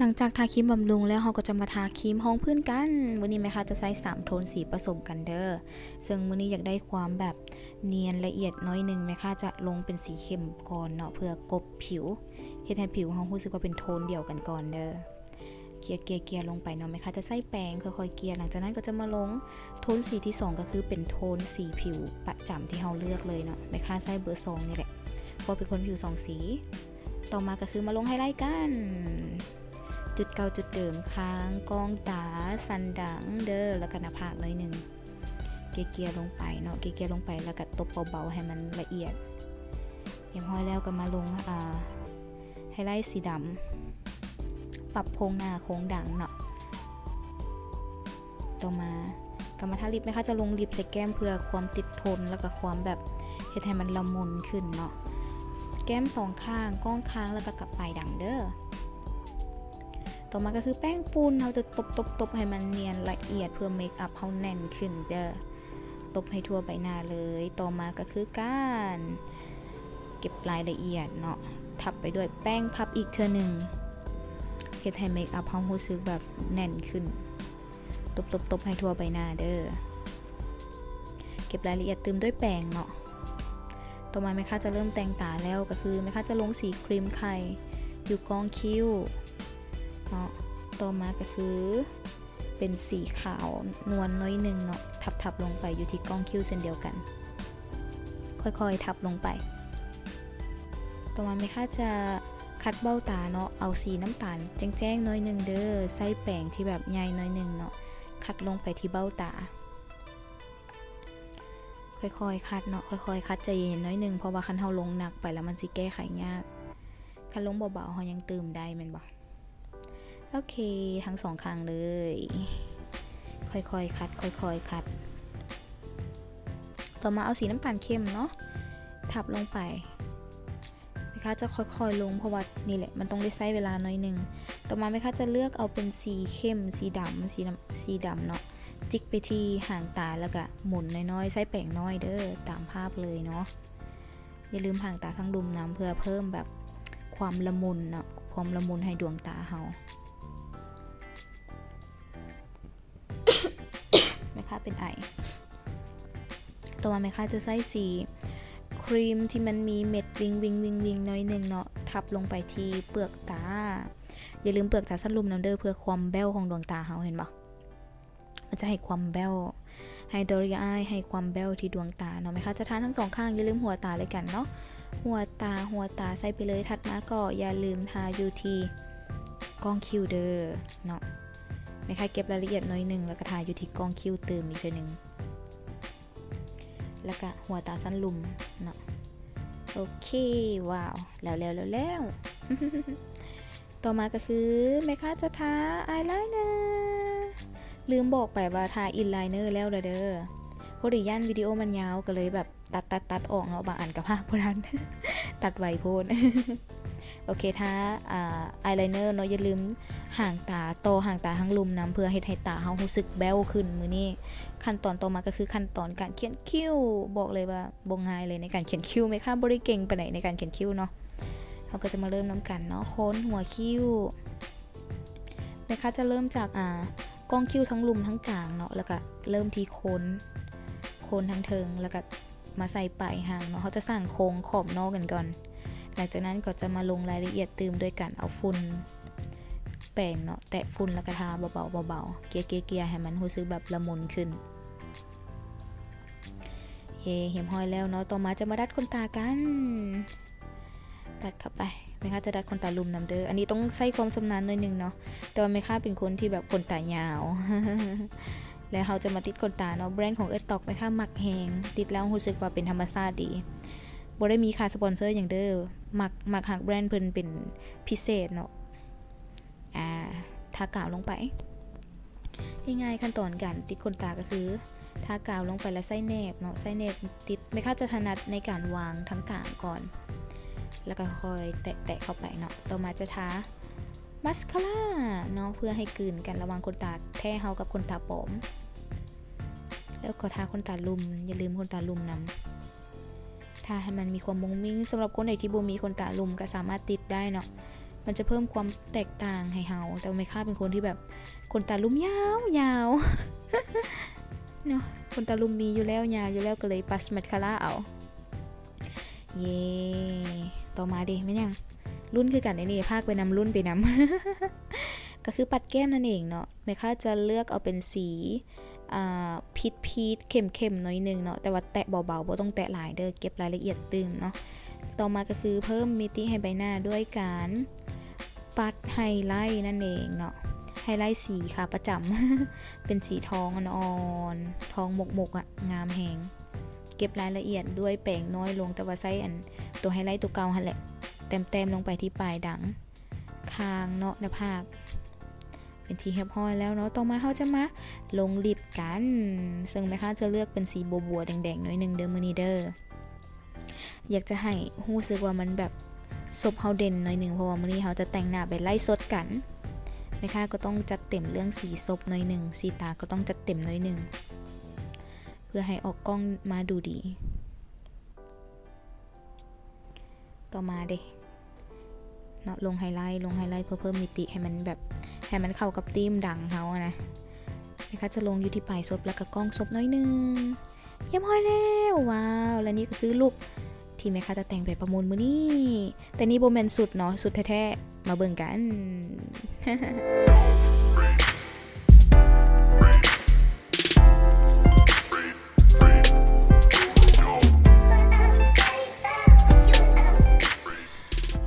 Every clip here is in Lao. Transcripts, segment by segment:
ຫຼັງຈາກທາຄຣີມບຳລຸງແລ້ວ ເຮົາກໍຈະມາທາຄຣີມຮອງພື້ນກັນ. ມື້ນີ້ແມ່ຄ້າຈະໃຊ້ສາມໂທນສີປະສົມກັນເດີ້. ເຊິ່ງມື້ນີ້ຢາກໄດ້ຄວາມແບບນຽນລະອຽດໜ້ອຍໜຶ່ງ, ແມ່ຄ້າຈະລົງເປັນສີເຂັ້ມກ່ອນເນາະ ເພື່ອກົບຜິວ, ເຮັດໃຫ້ຜິວເຮົາຮູ້ສຶກວ່າເປັນໂທນດຽວກັນກ່ອນເດີ້. ເກຍ ເກຍ ເກຍລົງໄປເນາະ, ແມ່ຄ້າຈະໃຊ້ແປງຄ່ອຍໆເກຍ. ຫຼັງຈາກນັ້ນກໍຈະມາລົງໂທນສີທີສອງ ກໍຄືເປັນໂທນສີຜິວປະຈຳທີ່ເຮົາເລືອກເລີຍເນາະ. ແມ່ຄ້າໃຊ້ເບີສອງນີ້ແຫຼະ ເພາະເປັນຄົນຜິວສອງສີ. ຕໍ່ມາກໍຄືມາລົງໄຮໄລກັນ. ຈຸດເກົ່າຈຸດເດີມ, ຄາງ, ກ້ອງຕາ, ສັນດັງເດີ້ ແລ້ວກໍໜ້າຜາກໜ້ອຍໜຶ່ງ. ເກຍໆລົງໄປເນາະ, ເກຍໆລົງໄປ ແລ້ວກໍຕົບເບົາໆໃຫ້ມັນລະອຽດ. ຮຽບຮ້ອຍແລ້ວກໍມາລົງ ອາ ໄຮໄລສີດຳ, ປັບໂຄງໜ້າໂຄງດັງເນາະ. ຕໍ່ມາກໍມາທາລິບ. ແມ່ຄ້າຈະລົງລິບໃສ່ແກ້ມເພື່ອຄວາມຕິດທົນ ແລ້ວກໍຄວາມແບບເຮັດໃຫ້ມັນລະມຸນຂຶ້ນເນາະ. ແກ້ມສອງຂ້າງ, ກ້ອງຄາງ ແລ້ວກໍກະປາຍດັງເດີ້. ຕໍ່ມາກໍຄືແປ້ງຝຸ່ນ, ເຮົາຈະຕົບໆໆໃຫ້ມັນນຽນລະອຽດ ເພື່ອເມກອັບເຮົາແໜ້ນຂຶ້ນເດີ້. ຕົບໃຫ້ທົ່ວໃບໜ້າເລີຍ. ຕໍ່ມາກໍຄືການເກັບລາຍລະອຽດເນາະ, ທັບໄປດ້ວຍແປ້ງພັບອີກເທື່ອໜຶ່ງ, ເຮັດໃຫ້ເມກອັບເຮົາຮູ້ສຶກແບບແໜ້ນຂຶ້ນ. ຕົບໆໆໃຫ້ທົ່ວໃບໜ້າເດີ້. ເກັບລາຍລະອຽດຕື່ມດ້ວຍແປງເນາະ. ຕໍ່ມາແມ່ຄ້າຈະເລີ່ມແຕ່ງຕາແລ້ວ, ກໍຄືແມ່ຄ້າຈະລົງສີຄຣີມໄຂ່ຢູ່ກ້ອງຄິ້ວເນາະ. ຕໍ່ມາກໍຄື ເປັນສີຂາວນວນໜ້ອຍໜຶ່ງເນາະ, ທັບໆລົງໄປຢູ່ທີ່ກ້ອງຄິ້ວເຊັ່ນດຽວກັນ, ຄ່ອຍໆທັບລົງໄປ. ຕໍ່ມາແມ່ຄ້າຈະຂັດເບົ້າຕາເນາະ, ເອົາສີນ້ຳຕານແຈ້ງໆໜ້ອຍໜຶ່ງເດີ້, ໃຊ້ແປງທີ່ແບບໃຫຍ່ໜ້ອຍໜຶ່ງເນາະ, ຂັດລົງໄປທີ່ເບົ້າຕາ. ຄ່ອຍໆຂັດເນາະ, ຄ່ອຍໆຂັດ, ໃຈເຢັນໆໜ້ອຍໜຶ່ງ, ເພາະວ່າຄັນເຮົາລົງໜັກໄປແລ້ວມັນຊິແກ້ໄຂຍາກ. ຄັນລົງເບົາໆ ເຮົາຍັງຕື່ມໄດ້ແມ່ນບໍ່? ໂອເຄ, ທັງສອງຂ້າງເລີຍ. ຄ່ອຍໆຂັດ, ຄ່ອຍໆຂັດ. ຕໍ່ມາເອົາສີນ້ຳຕານເຂັ້ມເນາະ, ທັບລົງໄປ. ແມ່ຄ້າຈະຄ່ອຍໆລົງ, ເພາະວ່ານີ້ແຫຼະ ມັນຕ້ອງໄດ້ໃຊ້ເວລາໜ້ອຍໜຶ່ງ. ຕໍ່ມາແມ່ຄ້າຈະເລືອກເອົາເປັນສີເຂັ້ມ, ສີດຳ, ສີນ້ຳ, ສີດຳເນາະ, ຈິກໄປທີ່ຫາງຕາ ແລ້ວກະໝູນນ້ອຍໆ, ໃຊ້ແປງນ້ອຍເດີ້, ຕາມພາບເລີຍເນາະ. ຢ່າລືມຫາງຕາທັງລຸ່ມນຳ ເພື່ອເພີ່ມແບບຄວາມລະມຸນເນາະ, ຄວາມລະມຸນໃຫ້ດວງຕາເຮົາ. ແມ່ຄ້າເປັນໄອ. ຕໍ່ມາແມ່ຄ້າຈະໃຊ້ສີຄຣີມທີ່ມັນມີເມັດວິງໆໆໜ້ອຍໜຶ່ງເນາະ, ທັບລົງໄປທີ່ເປືອກຕາ. ຢ່າລືມເປືອກຕາຊັ້ນລຸ່ມນຳເດີ້ ເພື່ອຄວາມແບ້ວຂອງດວງຕາເຮົາ, ເຫັນບໍ່? ມັນຈະໃຫ້ຄວາມແບ້ວ, ໃຫ້ dory eye, ໃຫ້ຄວາມແບ້ວທີ່ດວງຕາເນາະ. ແມ່ຄ້າຈະທາທັງສອງຂ້າງ, ຢ່າລືມຫົວຕາເລີຍກັນເນາະ. ຫົວຕາ, ຫົວຕາໃສ່ໄປເລີຍ. ຖັດມາກໍຢ່າລືມທາຢູ່ທີ່ກ້ອງຄິ້ວເດີ້ເນາະ. ແມ່ຄ້າເກັບລາຍລະອຽດໜ້ອຍໜຶ່ງ ແລ້ວກໍທາຢູ່ທີ່ກ້ອງຄິ້ວຕື່ມອີກເທື່ອໜຶ່ງ. ແລ້ວກະຫົວຕາຊັ້ນລຸ່ມເນາະ. ໂອເຄ, ວ້າວ, ແລ້ວໆໆ. ຕໍ່ມາກໍຄືແມ່ຄ້າຈະທາອາຍລາຍເນີ. ລືມບອກໄປວ່າທາອິນລາຍເນີແລ້ວລະເດີ້. ພໍດີຢ້ານວິດີໂອມັນຍາວ ກໍເລີຍແບບຕັດໆໆອອກເນາະ, ບາງອັນກໍພາກບໍ່ທັນ, ຕັດໄວໂພດ. ໂອເຄ, ທາ ອາ ອາຍລາຍເນີເນາະ, ຢ່າລືມຫາງຕາ, ຕໍ່ຫາງຕາທາງລຸ່ມນຳ ເພື່ອເຮັດໃຫ້ຕາເຮົາຮູ້ສຶກແບ້ວຂຶ້ນ. ມື້ນີ້ຂັ້ນຕອນຕໍ່ມາກໍຄືຂັ້ນຕອນການຂຽນຄິ້ວ. ບອກເລີຍວ່າບໍ່ງ່າຍເລີຍໃນການຂຽນຄິ້ວ, ແມ່ຄ້າບໍ່ໄດ້ເກັ່ງປານໃດໃນການຂຽນຄິ້ວເນາະ. ເຮົາກໍຈະມາເລີ່ມນຳກັນເນາະ, ໂຄນຫົວຄິ້ວ. ແມ່ຄ້າຈະເລີ່ມຈາກ ອາ ກ້ອງຄິ້ວທັງລຸ່ມທັງກາງເນາະ, ແລ້ວກໍເລີ່ມທີ່ໂຄນ, ໂຄນທາງເທິງ, ແລ້ວກໍ ມາໃສ່ປາຍຫາງເນາະ. ເຮົາຈະສ້າງໂຄງຂອບນອກກັນກ່ອນ. ຫຼັງຈາກນັ້ນກໍຈະມາລົງລາຍລະອຽດຕື່ມໂດຍການເອົາຝຸ່ນແປງເນາະ, ແຕະຝຸ່ນແລ້ວກໍທາເບົາໆ, ເບົາໆ, ເກຍໆ ໃຫ້ມັນຮູ້ສຶກແບບລະມຸນຂຶ້ນ. ເຢ້, ຮຽບຮ້ອຍແລ້ວເນາະ. ຕໍ່ມາຈະມາດັດຂົນຕາກັນ. ດັດເຂົ້າໄປ. ແມ່ຄ້າຈະດັດຂົນຕາລຸ່ມນຳເດີ້. ອັນນີ້ຕ້ອງໃຊ້ຄວາມຊຳນານໜ້ອຍໜຶ່ງເນາະ, ແຕ່ວ່າແມ່ຄ້າເປັນຄົນທີ່ແບບຂົນຕາຍາວ. ແລ້ວເຮົາຈະມາຕິດຂົນຕາເນາະ, ແບຣນຂອງເອື້ອຍຕອກ ແມ່ຄ້າມັກແຮງ, ຕິດແລ້ວຮູ້ສຶກວ່າເປັນທຳມະຊາດດີ. ບໍ່ໄດ້ມີຄ່າສະປອນເຊີຫຍັງເດີ້, ມັກ, ມັກຮັກແບຣນເພິ່ນເປັນພິເສດເນາະ. ອາ, ທາກາວລົງໄປ. ງ່າຍໆ ຂັ້ນຕອນການຕິດຂົນຕາກໍຄື ທາກາວລົງໄປແລ້ວໃຊ້ແໜບເນາະ, ໃຊ້ແໜບຕິດ. ແມ່ຄ້າຈະຖະໜັດໃນການວາງທາງກາງກ່ອນ ແລ້ວກໍຄ່ອຍແຕະໆເຂົ້າໄປເນາະ. ຕໍ່ມາຈະທາ ມາສຄາຣາເນາະ ເພື່ອໃຫ້ກືນກັນລະຫວ່າງຂົນຕາແທ້ເຮົາກັບຂົນຕາປອມ. ແລ້ວກໍທາຂົນຕາລຸ່ມ, ຢ່າລືມຂົນຕາລຸ່ມນຳ. ທາໃຫ້ມັນມີຄວາມມຸ້ງມິ້ງ. ສຳລັບຄົນໃດທີ່ບໍ່ມີຂົນຕາລຸ່ມກໍສາມາດຕິດໄດ້ເນາະ, ມັນຈະເພີ່ມຄວາມແຕກຕ່າງໃຫ້ເຮົາ. ແຕ່ວ່າແມ່ຄ້າເປັນຄົນທີ່ແບບ ຂົນຕາລຸ່ມຍາວໆ ເນາະ, ຂົນຕາລຸ່ມມີຢູ່ແລ້ວ ຍາວຢູ່ແລ້ວ ກໍເລີຍປັດມາສຄາຣາເອົາ. ເຢ້ ຕໍ່ມາເດ ແມ່ນຫຍັງ? ລຸ້ນຄືກັນເດ້ນີ້ ພາກໄປນຳ ລຸ້ນໄປນຳ ກໍຄືປັດແກ້ມນັ້ນເອງເນາະ. ແມ່ຄ້າຈະເລືອກເອົາເປັນສີ ອ່າ ພີດໆ ເຂັ້ມໆ ໜ້ອຍໜຶ່ງເນາະ, ແຕ່ວ່າແຕະເບົາໆ ບໍ່ຕ້ອງແຕະຫຼາຍເດີ້ ເກັບລາຍລະອຽດຕື່ມເນາະ. ຕໍ່ມາກໍຄືເພີ່ມມິຕິໃຫ້ໃບໜ້າດ້ວຍການປັດໄຮໄລນັ້ນເອງເນາະ, ໄຮໄລສີຂາປະຈຳ ເປັນສີທອງອ່ອນໆ ທອງໝົກໆ ອະ ງາມແຮງ. ເກັບລາຍລະອຽດດ້ວຍແປງນ້ອຍລົງ, ແຕ່ວ່າໃຊ້ອັນຕົວໄຮໄລຕົວເກົ່າຫັ້ນແຫຼະ ແຕ້ມໆ ລົງໄປທີ່ປາຍດັງ ຄາງເນາະ ໜ້າຜາກ ເປັນທີ່ຮຽບຮ້ອຍແລ້ວເນາະ. ຕໍ່ມາເຮົາຈະມາລົງລິບກັນ, ເຊິ່ງແມ່ຄ້າຈະເລືອກເປັນສີບົວໆ ແດງໆ ໜ້ອຍໜຶ່ງເດີ້ມື້ນີ້ເດີ້. ຢາກຈະໃຫ້ຮູ້ສຶກວ່າມັນແບບສົບເຮົາເດັ່ນໜ້ອຍໜຶ່ງ ເພາະວ່າມື້ນີ້ເຮົາຈະແຕ່ງໜ້າໄປໄລຟ໌ສົດກັນ. ແມ່ຄ້າກໍຕ້ອງຈັດເຕັມເລື່ອງສີສົບໜ້ອຍໜຶ່ງ, ສີຕາກໍຕ້ອງຈັດເຕັມໜ້ອຍໜຶ່ງ ເພື່ອໃຫ້ອອກກ້ອງມາດູດີ. ຕໍ່ມາເດ ເນາະ ລົງໄຮໄລ ລົງໄຮໄລ ເພື່ອເພີ່ມມິຕິໃຫ້ມັນແບບ ໃຫ້ມັນເຂົ້າກັບທີມດັງເຮົາຫັ້ນນະ. ແມ່ຄ້າຈະລົງຢູ່ທີ່ປາຍສົບ ແລ້ວກໍກ້ອງສົບໜ້ອຍໜຶ່ງ. ຮຽບຮ້ອຍແລ້ວ ວ້າວ ແລະນີ້ກໍຄືລຸກທີ່ແມ່ຄ້າຈະແຕ່ງໄປປະມູນມື້ນີ້. ແຕ່ນີ້ບໍ່ແມ່ນຊຸດເນາະ ຊຸດແທ້ໆ ມາເບິ່ງກັນ.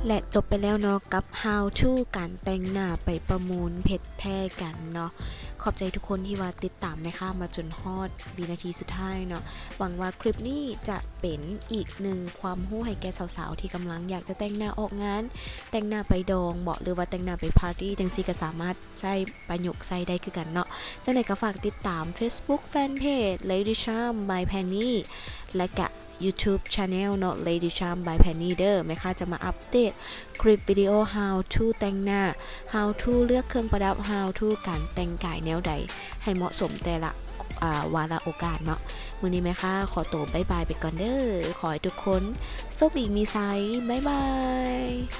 ແລະ ຈົບໄປແລ້ວເນາະ ກັບ How to ການແຕ່ງໜ້າໄປປະມູນເພັດແທ້ກັນເນາະ. ຂອບໃຈທຸກຄົນທີ່ວ່າຕິດຕາມແມ່ຄ້າມາຈົນຮອດວິນາທີສຸດທ້າຍເນາະ. ຫວັງວ່າຄລິບນີ້ຈະເປັນອີກໜຶ່ງຄວາມຮູ້ໃຫ້ແກ່ສາວໆ ທີ່ກຳລັງຢາກຈະແຕ່ງໜ້າອອກງານ, ແຕ່ງໜ້າໄປດອງເບາະ ຫຼືວ່າແຕ່ງໜ້າໄປປາຕີ້ຈັ່ງຊີ້ ກໍສາມາດ ໃຊ້ ປະຍຸກໃຊ້ໄດ້ຄືກັນເນາະ. ຈັ່ງໃດກໍຝາກຕິດຕາມ Facebook Fanpage Lady Charm by Penny ແລະກະ YouTube Channel ເນາະ Lady Charm by Penny ເດີ້. ແມ່ຄ້າຈະມາອັບເດດຄລິບວິດີໂອ How to ແຕ່ງໜ້າ, How to ເລືອກເຄື່ອງປະດັບ, How to ການແຕ່ງກາຍແນວໃດໃຫ້ເໝາະສົມແຕ່ລະ ອາ ວາລະໂອກາດເນາະ. ມື້ນີ້ແມ່ຄ້າຂໍໂຕບາຍບາຍໄປກ່ອນເດີ້. ຂໍໃຫ້ທຸກຄົນໂຊກດີມີໄຊ. ບາຍບາຍ.